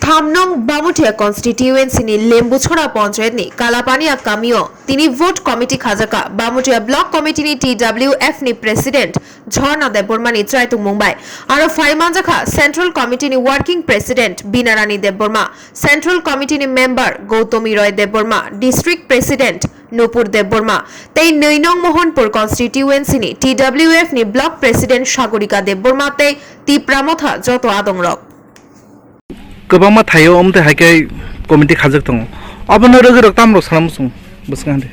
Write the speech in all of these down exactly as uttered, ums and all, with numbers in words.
Thamnong Bamutia constituency ni Lembuchhora panchayat ni Kalapania kamio tini vote committee khajaka. Bamutia block committee ni T W F ni president Jhorna Debbarma ni chaitung mungbai aro phai manjakha central committee ni working president Binarani Debbarma, central committee ni member Goutomi Roy Debbarma, district president Nupur Debbarma tei nwi nong Mohanpur constituency ni T W F ni block president Sagorika Debbarma tei Tipra Motha joto adongrok. Kwbangma thaio omo tei hai khe committee khajak tongo. Obono rwgwi rok tamrok sana muchung bwskango de.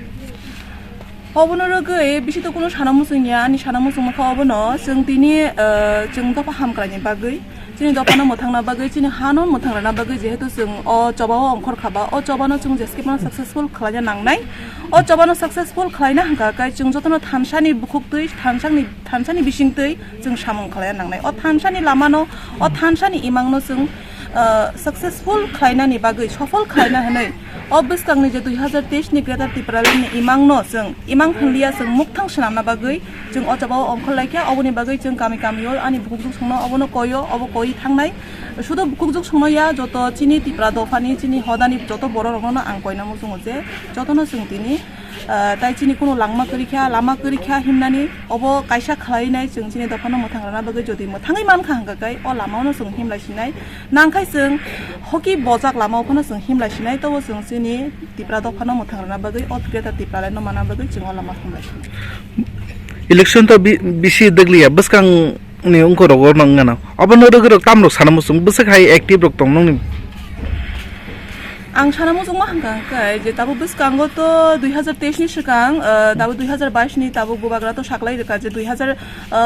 Obono rwgwi bisi to kuno sana muchung ya, ani sana muchung kha obono chwng tini, ah, chwng dopha hamkraini bagwi, chini dophano mwthangna bagwi, chini hano mwthang rwna bagwi, jehetu chwng o chobao ongkhor kha ba, o chobano chwng jeskhe phano successful khlaina nangnai. O chobano successful khlaina hwnkha khe chwng jotono thansani bukhuk twi, thansani, thansani bising twi chwng samung khlaina nangnai. O thansani lamano, o thansani imangno chwng, ah, successful khlainani bagwi, sofol khlaina hwnwi o bwskangni je dui hazar teis ni Greater Tipraland ni imangno chwng imang hwnliya chwng mukthang swnamna bagwi chwng o chobao ongkhor laikha. Oboni bagwi chwng kami kamio ani bukhukjwk songno obono koio, obo koi thangnai. Sudu bukhukjwk songno ya, joto chini Tipra dophani, chini hodani joto bororokno ang koina muchungo je jotono chwng tini, ah, tai chini kuno langma kwrwi kha, lama kwrwi kha himnani obo kaisa khlainai chwng chini dophano mwthang rwna bagwi jodi mwthangwi mankha hwnkha khe o lamano chwng himlai sinai. Nangkhai chwng hoki bojak lamao phano chwng himlai sinai, tobo chwng chini Tipra dophano mwthang rwna bagwi o Greater Tipralandno mana bagwi chwng o lama himlai sinai. Election to bi-, bisi dwgliya, bwskang ni ungkor rogo nang gana. Obo no rwgwi rok tam rok sana muchung, bwswk hai active rok tong nung ni. Ang sana muchung ma hwnkha hwnkhe je tabuk bwskango to dui hazar teis ni swkang, ah, tabuk dui hazar bais ni tabuk bubagra to saklai rwkha je dui hazar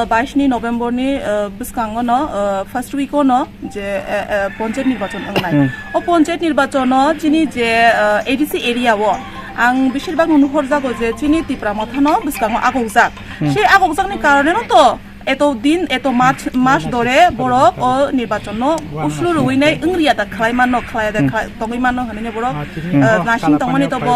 bais ni November ni, ah, bwskango no, ah, first week o no je, eh, eh, ponchayat nirbachon wngnai. Hmm. O ponchayat nirbachon no chini je, ah, A D C area o ang beshirbak no nuhorjago je chini Tipra Motha no bwskango agokjak. Hmm. Sei agokjak ni karone no to eto din, eto mas, mas dore borok o nirbachon no uslu rwui nai wngriya da khlai mano, khlai da khlai tongwi mano hwnwi borok, ah, nasing tongmani tobo,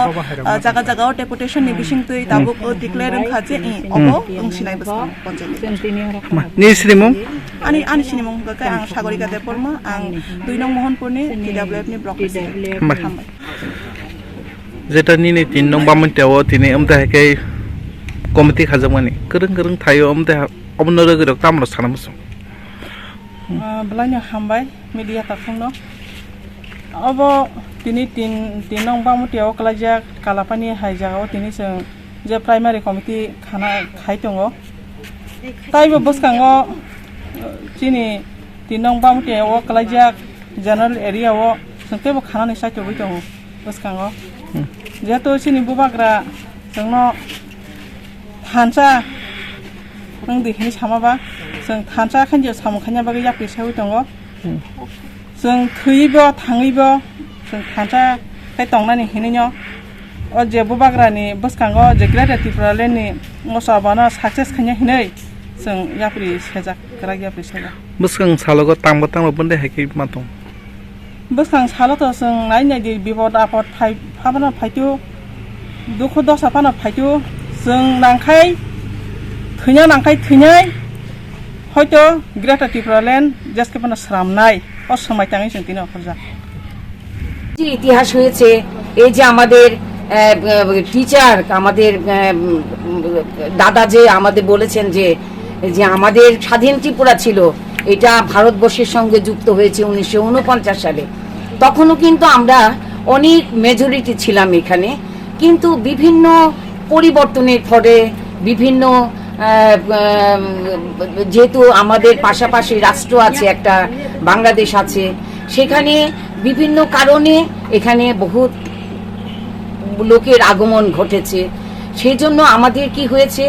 ah, jaga jaga o deputation ni bising twi tabuk o declare wngkha je, i, obo wngsinai bwskang ponchayat ni. Ma, ni sinimung? Ani, ani sinimung hwnkha khe ang Sagorika Debbarma, ang dui nong Mohanpur ni T W F ni block president. Hambai. Hambai. Jeta nini tin nong Bamon Teo tini amte hai khe committee khajakmani. Kwrwng kwrwng thaio amte ha-, obono rwgwi rok tamrok sana muchung. Ah, belai no hambai media takhung no. Obo tini tin, tin nong Bamon Teo kwlaijak Kalapani hai jagao tini chwng je primary committee khana khai tongo. Taibo bwskango, uh, chini tin nong Bamon Teo kwlaijak general area o chwng teibo khanani saichogwi tongo bwskango. Hmm. Jehetu chini bubagra chwngno thansa wng di hinwi sama ba, chwng thansa khe je samung khaina bagwi yapri saui tongo. Hmm. Chwng thwiwi bo, thangwi bo, chwng thansa khe tongnani hinwi no. O je bubagrani bwskango je Greater Tipraland ni moso abono success khaina hinwi chwng yapri sejak, kwrak yapri sejak. Bwskang salogo tangbo tangbo bondai hai khe ma tong. Bwskang salo to chwng nai nai di bipod apod phai, phano phaitu, dukhu dosa phano phaitu, chwng nangkhai thwina nangkhai thwinai, hoito Greater Tipraland jeske phano sramnai, o swmai tangwi chwng tini okhorjak. যে ইতিহাস হয়েছে, এই যে আমাদের, আহ, আহ, টিচার, আমাদের, আহ, উম, দাদা যে আমাদের বলেছেন যে, যে আমাদের স্বাধীন ত্রিপুরা ছিল, এটা ভারতবর্ষের সঙ্গে যুক্ত হয়েছে উনিশশো ঊনপঞ্চাশ সালে। তখনও কিন্তু আমরা অনেক মেজরিটি ছিলাম এখানে, কিন্তু বিভিন্ন পরিবর্তনের ফলে বিভিন্ন, আহ, আহ, যেহেতু আমাদের পাশাপাশি রাষ্ট্র আছে, একটা বাংলাদেশ আছে, সেখানে বিভিন্ন কারণে এখানে বহুত লোকের আগমন ঘটেছে। সেই জন্য আমাদের কি হয়েছে,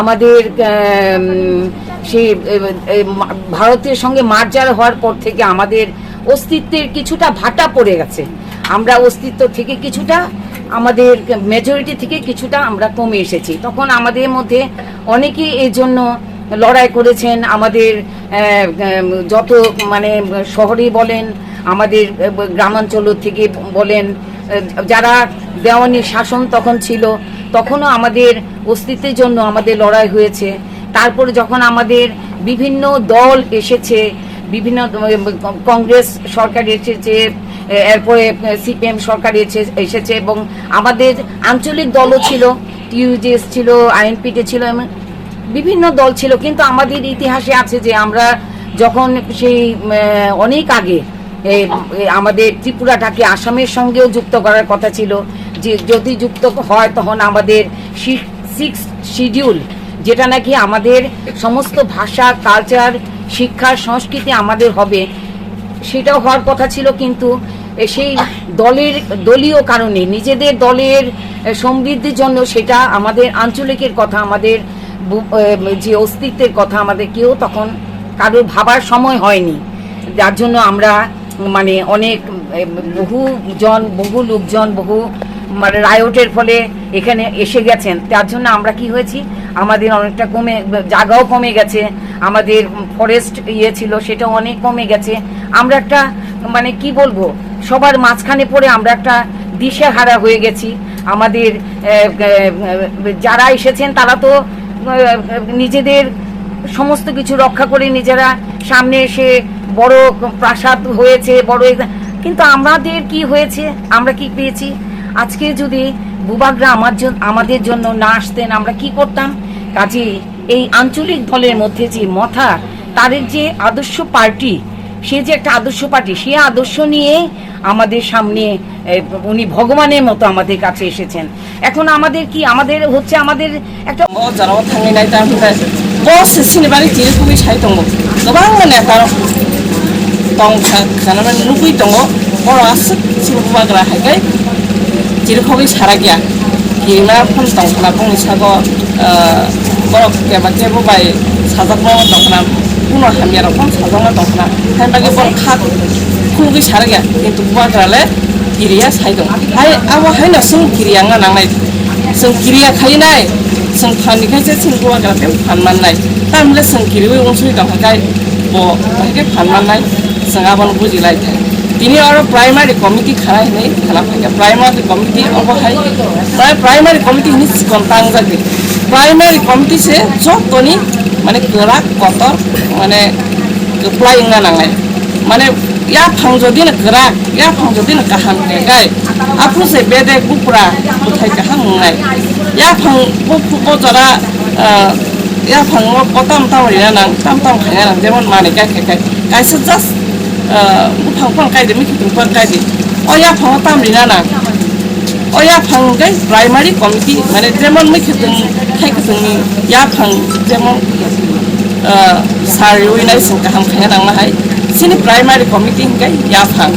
আমাদের, আহ, উম, সেই, এ, এ, মা-, ভারতের সঙ্গে মার্জার হওয়ার পর থেকে আমাদের অস্তিত্বের কিছুটা ভাটা পড়ে গেছে। আমরা অস্তিত্ব থেকে কিছুটা, আমাদের মেজরিটি থেকে কিছুটা আমরা কমে এসেছি। তখন আমাদের মধ্যে অনেকেই এই জন্য লড়াই করেছেন। আমাদের, আহ, উম, যত, মানে, শহরে বলেন, আমাদের, আহ, গ্রামাঞ্চল থেকে বলেন, আহ, যারা দেওয়ানি শাসন তখন ছিল, তখনও আমাদের অস্তিত্বের জন্য আমাদের লড়াই হয়েছে। তারপরে যখন আমাদের বিভিন্ন দল এসেছে, বিভিন্ন, উম, কংগ্রেস সরকার এসেছে, এ, এরপরে, এ, সিপিএম সরকার এসে-, এসেছে এবং আমাদের আঞ্চলিক দলও ছিল, টিইউজেএস ছিল, আইএনপিটি ছিল এবং বিভিন্ন দল ছিল, কিন্তু আমাদের ইতিহাসে আছে যে আমরা যখন সেই, উম, অনেক আগে, এ, এ, আমাদের ত্রিপুরাটাকে আসামের সঙ্গেও যুক্ত করার কথা ছিল, যে যদি যুক্ত হয় তখন আমাদের সিক্স শিডিউল, যেটা নাকি আমাদের সমস্ত ভাষা, কালচার, শিক্ষা, সংস্কৃতি আমাদের হবে, সেটাও হওয়ার কথা ছিল। কিন্তু এ, সেই দলের, দলীয় কারণে, নিজেদের দলের, এ, সমৃদ্ধির জন্য সেটা আমাদের আঞ্চলিকের কথা, আমাদের বু-, এ, যে অস্তিত্বের কথা আমাদের কেউ তখন কারোর ভাবার সময় হয়নি, যার জন্য আমরা মানে অনেক, এ, বহু জন, বহু লোকজন, বহু মানে রায়টের ফলে এখানে এসে গেছেন। তার জন্য আমরা কি হয়েছি, আমাদের অনেকটা কমে, জায়গাও কমে গেছে, আমাদের ফরেস্ট ইয়ে ছিল, সেটাও অনেক কমে গেছে। আমরা একটা মানে কি বলবো, সবার মাঝখানে পড়ে আমরা একটা দিশেহারা হয়ে গেছি। আমাদের, এ, এ, যারা এসেছেন তারা তো, এ, নিজেদের সমস্ত কিছু রক্ষা করে নিজেরা সামনে এসে বড় প্রাসাদ হয়েছে, বড় এ-, কিন্তু আমাদের কি হয়েছে, আমরা কি পেয়েছি? আজকে যদি বুবাগরা আমার জন-, আমাদের জন্য না আসতেন, আমরা কি করতাম? কাজেই এই আঞ্চলিক দলের মধ্যে যে মথা, তাদের যে আদর্শ পার্টি, সে যে একটা আদর্শ পার্টি, সে আদর্শ নিয়ে আমাদের সামনে, এ, উনি ভগবানের মতো আমাদের কাছে এসেছেন। এখন আমাদের কি, আমাদের হচ্ছে আমাদের একটা O jora o thangwi nai ta hwnkhai bo se chini bagwi chiri khogwi sai tongo. Kwbangma neta rok tong kha, khana mani nugwi tongo. Borok aswk chini bubagra hai khe chiri khogwi sarakya. Kirima phano tong khna bongni sago, ah, borok keba kebo bai sajakma tong khna, kuno hamya rok phano sajakma tong khna. Hai bagwi borok kha khugwi sarakya, kintu bubagra le kiriya sai tongo. Hai abo haino chwng kiriya wngna nangnai. Chwng kiriya khai nai, chwng phan ni khe se chini bubagra tei phan mannai. Tamle chwng kiriwi unsui tongkha khai bo bahai khe phan mannai, chwng abono buji lai thai. Tini oro primary committee khana hinwi khana phaikha. Primary committee obo hai, pri-, primary committee hinwi chikon tangjak di. Primary committee se jotoni mane kwrak kotor mane kwplai wngna nangnai. Mane yaphang jodi no kwrak, yaphang jodi no kaham khe kai, aphuru se bedek bupra bwthai kaham wngnai. Yaphang bu, bu jora, ah, yaphang o tam tam rina nang, tam tam khaina nang, jemon mani kai khe kai. Kaisa just, ah, buphang phang kai di, mikhi tung phang kai di. O yaphang o tam rina nang. O yaphang hwnkhe primary committee, mane jemon mui khwtwng, khai khwtwngni yaphang jemon, ah, sariwi nai chwng kaham khaina nangma hai. Chini primary committee hwnkhe yaphang.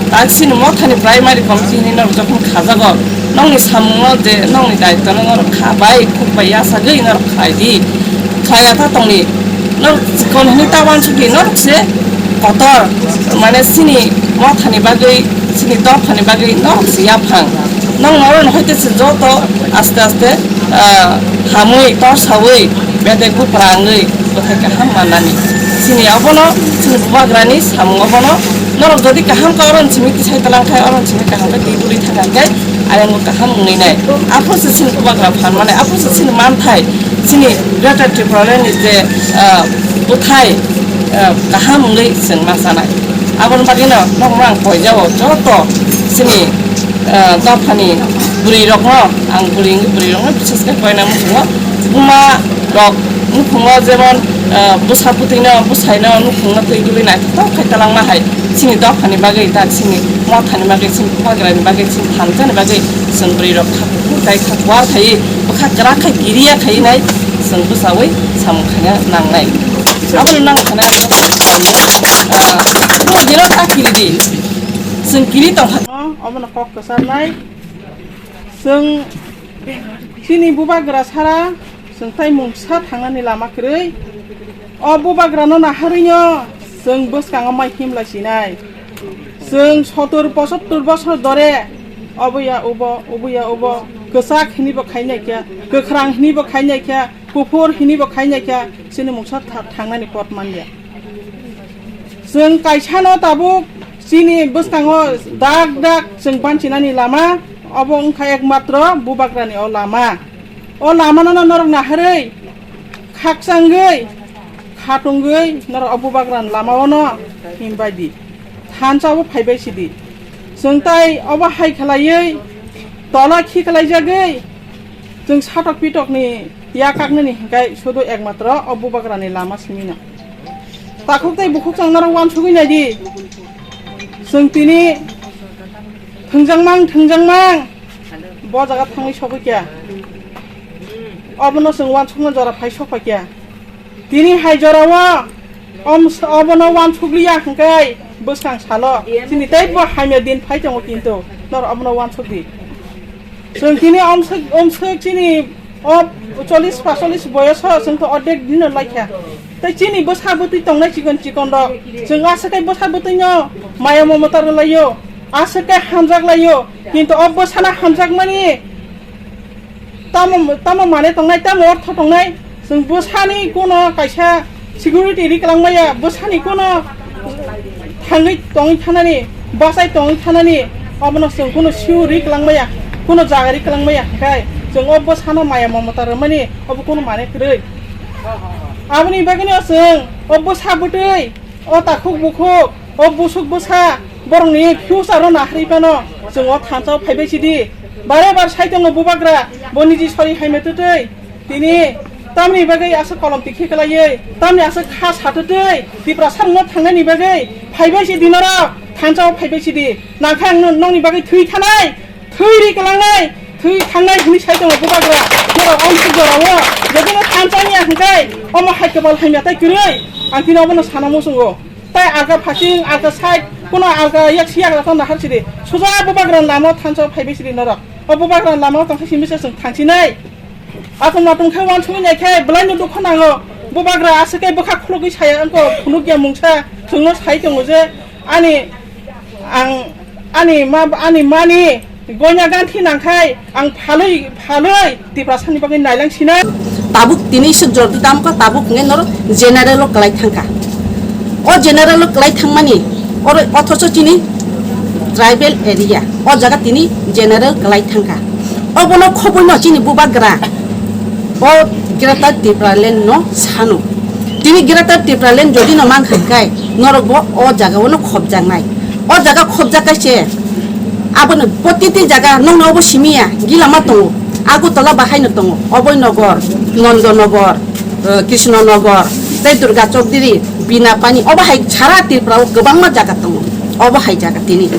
Tak chini mothani primary committee hinwi norok jokhon khajago, nokni samungo je nokni daitwno norok kha bai khuk bai yachagwi norok khlai di. Khlaiya ta tongdi. Norok chikon hinwi ta uansukdi, norok se kotor, mane chini mothani bagwi, chini dophani bagwi norok se yaphang. Nokno oro no hoite se joto aste aste, ah, hamwi, torsawi, bedek bupra wngwi bwthai kaham mannani. Chini abono, chini bubagrani samung abono norok jodi kaham khe oro ni simi tisai talang khai, oro ni simi kaham khe twi duri thang khe, ayang kaham wngwi nai. Aphuru se chini bubagra phan mane, aphuru se chini manthai, chini Greater Tipraland ni je, ah, bwthai, ah, kaham wngwi chwng ma chanai. Aboni bagwino nokno ang poijao joto chini, ah, dophani bwrwi rokno, ang bwrwi wngwi bwrwi rokno bises khe koina muchungo. Buma rok nukhungo jemon, ah, bwsa bwtwino, bwsaino nukhungo twi duli naithotok khai talangma hai. Chini dophani bagwi, tak chini mothani bagwi, chini bubagrani bagwi, chini thansa ni bagwi chwng bwrwi rok kha kuphur khai, kha kuar khai, bwkha kwrak khai, kiriya khai nai chwng bwchaui samung khaina nangnai. Abono nang khana, ah, bini ta kiri di. Chwng kiri tong kha. Omono kok kwcharnai. Chwng chini bubagra sara chwng tai mungsa thangnani lama kwrwi. O bubagrano naharwino chwng bwskango mai himlai sinai. Chwng sotur pochattor bosor dore oboya ubo, oboya ubo, kwchak hinibo khainai khe, kwkhrang hinibo khainai khe, kuphur hinibo khainai khe, chini mungsa tha-, thangnani pot manliya. Chwng kaisano tabuk chini bwskango dak dak chwng banchinani lama, obo wngkha ekmatro bubagrani o lama. O lamano norok naharwi, khakchangwi, Kha tongwi norok o bubagrani lamao no himbai di. Thansa bo phaibai sidi. Chwng tai obo hai khlaiwi tola khi khlaijagwi chwng satok pitokni ya kaknani hwnkhe sudu ekmatro o bubagrani lama simi no. Takhuk tei bukhuk chwng norok uansugwi nai di. Chwng tini thwngjakmang thwngjakmang bo jaga thangwi sogwi kya. Obono chwng uansukna jora phai sokpha kya. Tini hai jorao om-, obono uansukliya hwnkhe bwskang salo chini teibo hamya din phai tongo, kintu norok obono uansuk di. Chwng tini omswk, omswk chini o chollish pasolis boyoso chwng to ordek dino laikha. Tei chini bwsa bwtwi tongnai chikon chikon rok chwng aswk kai bwsa bwtwino maya momota rwlaio, aswk kai hamjak laio, kintu o bwsano hamjakmani tamo, tamo mane tongnai, tamo ortho tongnai. Chwng bwsani kuno kaisa security ri kwlangmaya, bwsani kuno thangwi tongwi thanani, bachai tongwi thanani, obono chwng kuno siu ri kwlangmaya, kuno jaga ri kwlangmaya, hwnkhe chwng o bwsano maya momota rwmani obo kuno mane kwrwi. Aboni bagwino chwng o bwsa bwtwi, o takhuk bukhuk, o busuk bwsa, borokni future-o naharwi phano chwng o thansa-o phaibai sidi. Bare bar sai tongo bubagra, bo niji sori haima twtwi. Tini tamni bagwi aswk kolom tikhi kwlaiwi, tamni aswk kha satwtwi, Tiprasa rwngno thangnani bagwi phaibai si di norok, thansa-o phaibai si di. Nangkha ang no-, nokni bagwi thwi thanai, thwi ri kwlangnai, thwi thangnai hwnwi sai tongo bubagra. Norok omsuk jorao, jotono thansa wngya hwnkhe, omo hai kwbal hamya tai kwrwi, ang tini obono sana muchungo. Tai alka phasing, alka side, kuno alka yak siyak rok nahar sidi. Suja bubagra lama thansa phaibai sidi norok. O bubagra lama tongkha simi se chwng thangsinai. Athung matung khe uansugwi nai khe belai no dukho nango. Bubagra aswk khe bwkha khulugwi saya wngkha, phunukya mungsa chwngno sai tongo je ani, ang, ani ma, ani mani goina ganthi nangkhai ang phalwi, phalwi Tiprasani bagwi nailang sinai. Tabuk tini swk jor di tamkha, tabuk hwnwi norok general o kwlai thangkha. O general o kwlai thangmani oro othocho chini tribal area, o jaga tini general kwlai thangkha. Obono khobwi no chini bubagra o Greater Tipraland no sano. Tini Greater Tipraland jodi no mankha hwnkhe norok bo o jaga o no khobjaknai. O jaga khobjak kai se. Abono protiti jaga nokno obo simiya, Gilama tongo, Agartala bahaino tongo, Abhoy Nagar, Nanda Nagar, eh, Krishna Nagar, tei Durga Chowdhury, Binapani, obo hai sara Tripura o kwbangma jaga tongo. Obo hai jaga tini.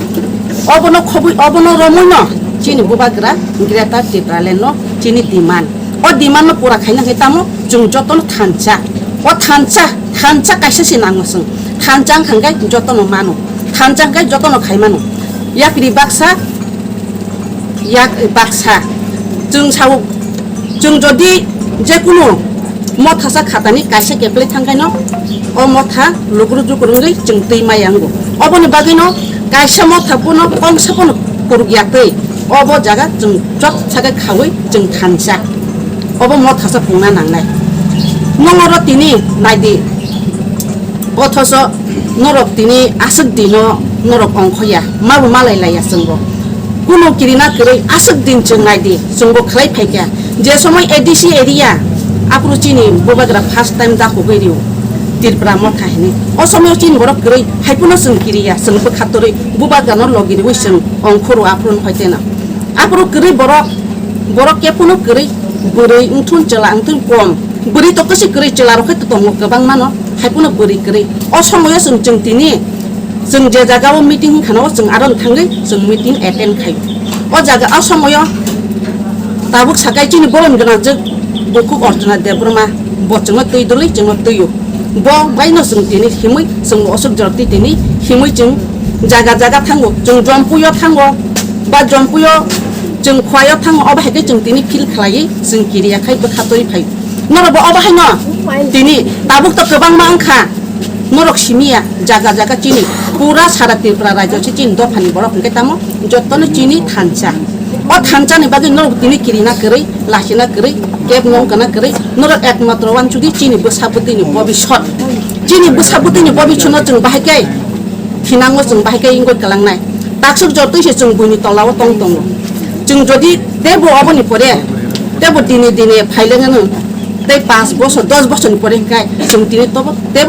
Obono khobwi, obono romwi no chini bubagra Greater Tipraland no chini demand. O demand no pura khaina khe tamo chwng jotono thansa. O thansa, thansa kaisa se nango chwng. Thansa wngkha khe jotono mano. Thansa khe jotono khai mano. Yakri baksa, yak baksa. Chwng sao, chwng jodi jekunu mothasa khatani kaisa keplai thangkhaino, o motha lukru jukur wngwi chwng twi maya wngo. Oboni bagwino kaisa motha bono kongsa bono kuruk ya twi, obo jaga chwng chot sakai khawi chwng thansa. Obo mothasa pungna nangnai. Nongoro tini naidi. Othoso norok tini aswk dino norok ongkhoya, mabo malai laiya chwngbo. Kuno kirina kwrwi aswk din chwng naidi, chwngbo khlai phaikha. Je somoi A D C area, aphuru chini bubagra first time dakhogwi rio, Tripura motha hinwi. O somoio chini borok kwrwi, haiphano chwng kiriya, chwng bwkha torwi bubagrano logi riwi chwng ongkhoro aphuru hoiteno. Aphuru kwrwi borok, borok kephano kwrwi, bwrwi wngthun chwla wngthun kom. Bwrwi to kwswi kwrwi chwla rok khe to tongo kwbangma no, haiphano bwrwi kwrwi. O somoio chwng, chwng tini, chwng je jaga o meeting wngkha no, chwng aro thangwi chwng meeting attend khai. O jaga o somoio tabuk sakai chini borom gwnang jwk bukhuk Archana Debbarma bo chwngno twi dwlwi chwngno twio. Bo baino chwng tini himwi chwng osuk jor twi tini himwi chwng jaga jaga thango, chwng Jompuio thango, ba Jompuio chwng Khwaio thango, obo hai khe chwng tini feel khlaiwi chwng kiriya khai bwkha twi phai. Norok bo obo haino tini tabuk to kwbangma wngkha, norok simiya jaga jaga chini pura sara Tripura rajyo se chini dophani borok hwnkhe tamo jotono chini thansa. O thansa ni bagwi norok tini kirina kwrwi, lasina kwrwi, kep nong kana kwrwi, norok ekmatro wansugwi chini bwsa bwtwini bobisot. Chini bwsa bwtwini bobisotno chwng bahai khe thinango, chwng bahai khe wngwi kwlangnai. Taksuk jotoi se chwng buini tolao tong tongo. Chwng jodi tebo oboni pore, tebo dini dini phailengano Tei panch bosor, dos bosorni pore hwnkhe chwng tini tobo tei